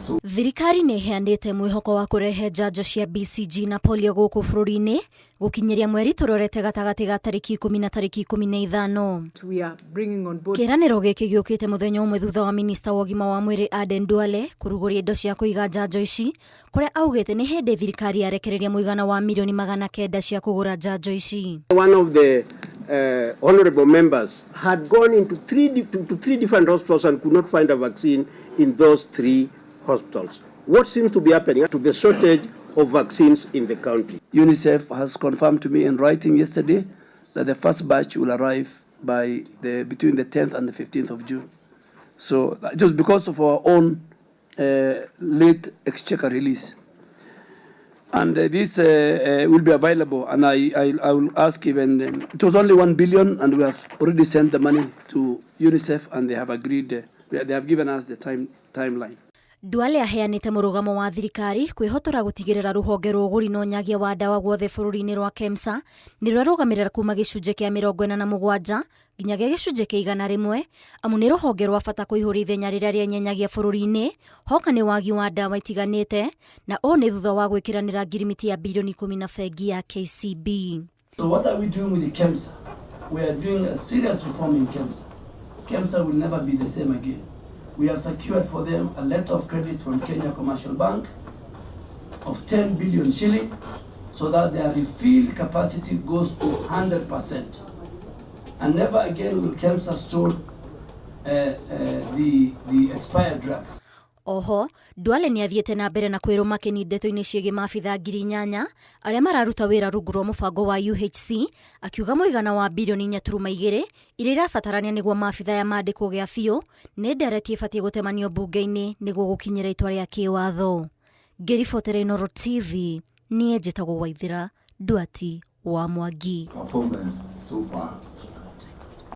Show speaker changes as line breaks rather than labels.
Thirikari nĩ ĩheanĩte mwĩhoko wa kũrehe njanjo cia BCG na polio gũkũ bũrũri-inĩ gũkinyĩria mweri tũrorete gatagatĩ ga tarĩki 10 na tarĩki 15. Kĩĩranĩro gĩkĩ gĩũkĩte mũthenya ũmwe thutha wa minista wa ũgima wa mwĩrĩ Aden Duale kũrugũria indo cia kũiga njanjo ici kũrĩa augĩte nĩ hĩndĩ thirikari yarekereria mũigana wa mirioni 900 cia kũgũra njanjo ici.
One of the honorable members had gone into to three different hospitals and could not find a vaccine in those three hospitals. What seems to be happening to the shortage of vaccines in the country?
UNICEF has confirmed to me in writing yesterday that the first batch will arrive between the 10th and the 15th of June. So just because of our own late exchequer release. And this will be available, and I will ask even, it was only 1 billion, and we have already sent the money to UNICEF, and they have agreed, they have given us the timeline.
Duale aheanĩte mũrũgamo wa thirikari kwĩhotora gũtigĩrĩra rũhonge rwa ũgũri na ũnyagia wa ndawa guothe bũrũri-inĩ rwa KEMSA nĩ rwarũgamĩrĩra kuma gĩcunjĩ kĩa 47 nginya gĩa gĩcunjĩ kĩa 100, amu nĩ rũhonge rwa bata kũihũria ithenya rĩrĩa rĩenyenyagia bũrũri-inĩ hoka nĩ wagi wa ndawa itiganĩte, na ũũ nĩ thutha wa gwĩkĩranĩra ngirimiti ya birioni 10 na bengi ya KCB.
So what are we doing with the KEMSA? We are doing a serious reform in KEMSA. KEMSA will never be the same again. We have secured for them a letter of credit from Kenya Commercial Bank of 10 billion shilling so that their refill capacity goes to 100%. And never again will KEMSA store the expired drugs.
Oho, Duale nĩ athiĩte na mbere na kwĩrũma kĩni ndeto-inĩ ciĩgiĩ maabitha 8,000 arĩa mararuta wĩra rungu rwa mũbango wa UHC, akiuga mũigana wa birioni 4.2 iria irabatarania nĩguo maabitha ya mandĩkwo gĩa biũ nĩ ndereti ĩbatiĩ gũtemanio mbunge-inĩ nĩguo gũkinyĩra itua rĩa kĩwatho. Ngĩribotera Inooro TV, niĩ njĩtagwo Waithĩra Nduati wa Mwangi.
Performance so far.